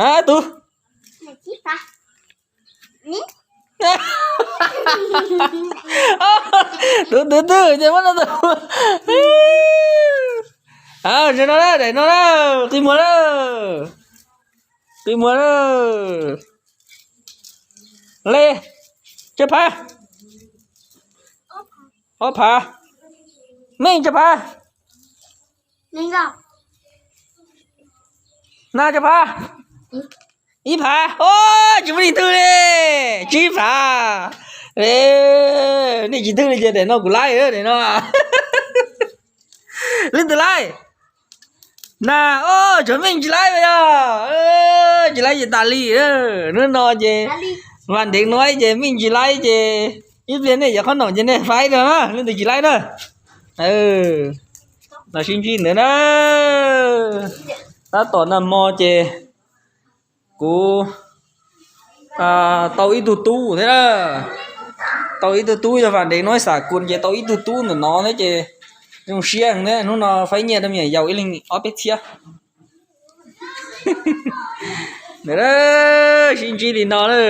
Hả, tú? Này, chip hả? Ní. Tú, tú, tú, chứ mất nó tú. À, chứ nó đó, để nó đó, tí mùa đó. Tí mùa đó. Lê, chứ phá. Ơ, phá. Mình chứ phá. Mình không. Na ຈະພາ ອີພາ ໂອ້ຍ ຈິບໍ່ໄດ້ຖືເດ້ ຈີພາ ເອີ ນີ້ຈິຖືເດ້ ເນາະ ກູໄລເອີ ນີ້ເນາະ ຫຼິ້ນຕົວໄລ ນາ ໂອ້ຍ ຈະມິງຈີໄລເອີ ເອີ ຈີໄລເຈຕາລີເອີ ເນີນອເຈ ຕາລີ ບ້ານເດັກນ້ອຍເຈ ມິງຈີໄລເຈ ອີບລຽນເນຍ ຢ່າເຂົ້າໜອງເຈເນຍ ໄຟເດີ ຫຼິ້ນຕົວຈີໄລເດີ ເອີ ລາວຊິງຈີນເດີ ຕາຕໍ່ນຳມໍເຈ ກູ ອ່າ ເຕົາອີຕູຕູເດີ ເຕົາອີຕູຕູ ຈະຫວານເດັກນ້ອຍສາກົນເຈ ເຕົາອີຕູຕູນະເນາະເຈ ໂຮງຊຽງເນຍ ໜູນອ ໄຟເຍຍດຳເຍ ເຍົາອີລິງ ອອບເປັດເຊຍ ເດີ ຊິງຈີນເນາະເດີ.